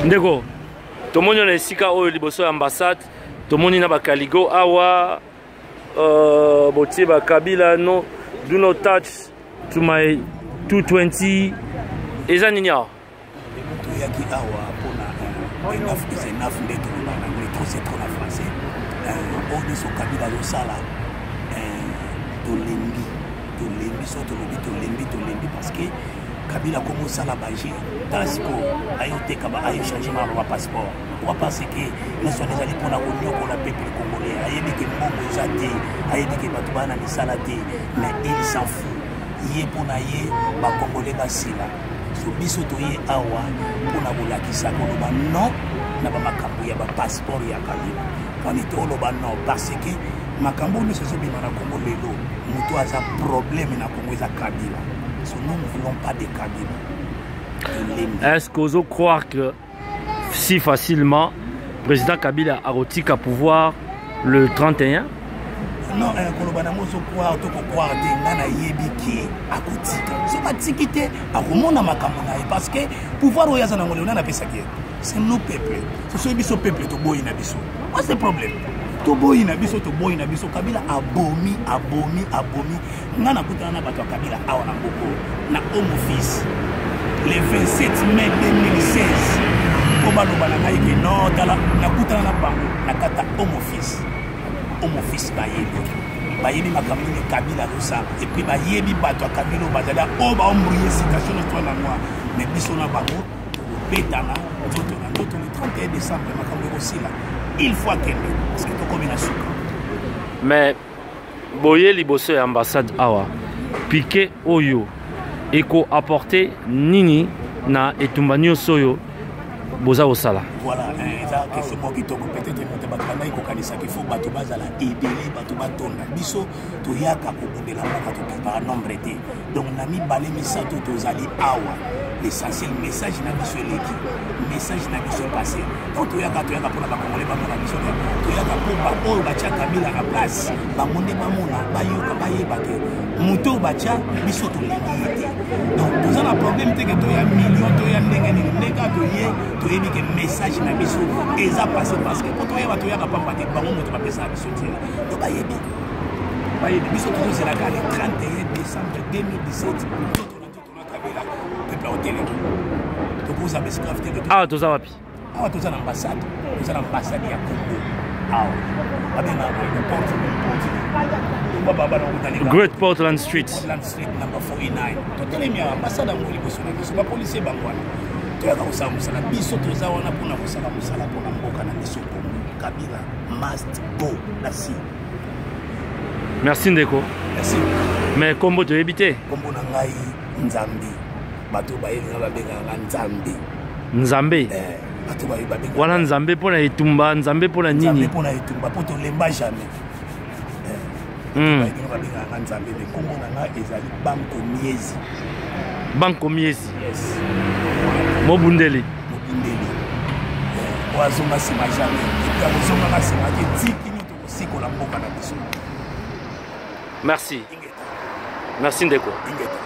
Ndeko, tomoni na esika oyo liboso ya ambassade, tomoni na bakaligo awa botie bakabila no do not touch to my 220. Eza nini awa? Toyaki awa mpona enough is enough, nde toloba na anglais, trop c'est trop na français. Oyo nyonso Kabila azosala, tolembi, tolembi. So tolobi tolembi, tolembi parce que Kabila komi osala baje. Tala sikoyo, ayoteka, ayochange maloba bapasseport. Pourquoi? Parce que nyonso wana ezali mpona konyokola peuple congolais. Ayebi ke mbongo eza te, ayebi ke bato baa na misala te, mais il s'en fout. Ye, mpo na ye, bacongolais basila. So biso toye awa mpona kolakisa, koloba non na bamakambo ya bapasseport ya Kabila. Mponi toloba non? Parce que makambo nyonso ezobima na Congo lelo, moto aza problème na Congo eza Kabila. So nous ne voulons pas de Kabila. Est-ce qu'ozo croire que si facilement président Kabila akotika pouvoir le 31? Non, koloba nango ozocroire to kocroire te, nga nayebi ke akotika. Soki atiki te, akomona makambo na ye, parce que pouvoir oyo aza nango lelo, nani apesaki ye? C'est nos peuple. Soki biso peuple toboyi na biso, moi c'est problème. Toboyi na biso, toboyi na biso. Kabila abomi, abomi, abomi. Nga nakutana na bato ya Kabila awa na mboko na Home Office le 27 mai 2016, mpo baloba na ngai ke non. Tala, nakutana na bango na kati ya Home Office. Home Office bayebi, bayebi makambo nini Kabila azosala, et puis bayebi bato ya Kabila oyo bazali oyo baembrouiller situation nyonso wana noir. Mais biso na bango tokobetana nzoto na nzoto le 31 décembre. Makambo ekosila, il faut akende parce que tokomi na suka. Mais boye liboso ya ambassade awa, piquet oyo ekoapporte nini na etumba nyonso oyo boza kosala? Voilà, eza question moko kitoko. Peut-être moto bato bandaki kokanisaka ifo bato bazala ebele, bato batonda. Biso toyaka kobundela mboka, tokipaka nombre te. Donc na mibale, misato tozali awa, l'essentiel message na biso eleki, message na biso passé. Donc toyaka, toyaka mpona bacongolais bamona biso te. Toyaka mpo baoyo batya Kabila na place, bango nde bamona, bayoka, bayeba ke moto oyo batya, biso tolingi ye te. Donc toza na problème te ke toya million, toya ndenge nini. Ndenge kaka toye, toyebi ke message na biso eza passé, parce que po toyeba, toyaka pamba te. Bango moto bapesaka biso nzela, to bayebi, bayebi. Biso tozozelaka le 31 décembre 2017, nzoto na nzoto na Kabila. Peuple aotelema, tokoza baesclave te. Awa toza wapi? Awa toza na ambassade, toza na ambassade ya Congo awa, babengaka Great Portland Street. Portland Street number 49. Totelemi awa, ambassade yango liboso na biso, bapolisier bango wana. Toyaka kosala mosala. Biso toza wana mpona kosala mosala mpona mboka na biso Congo. Kabila must go na si. Merci ndeko. Merci. Mais kombo toyebi te. Kombo na ngai Nzambe. Bato bayebi nga, babengaka nga Nzambe. Nzambe? Eh, bato bayebi, babengaka. Wana Nzambe mpona etumba, Nzambe mpona Nzambe nini? Mpona etumba, mpo tolemba jamais. Bayebi nga, babengaka nga Nzambe, mais kombo na nga ezali Banko Miezi. Banko Miezi. Yes. Mobundeli. Mobundeli oyo azonga nsima jamais, et puis akozongaka nsima te tikini tokosikola mboka na biso. Merci. Ingeta. Merci ndeko. Ingeta.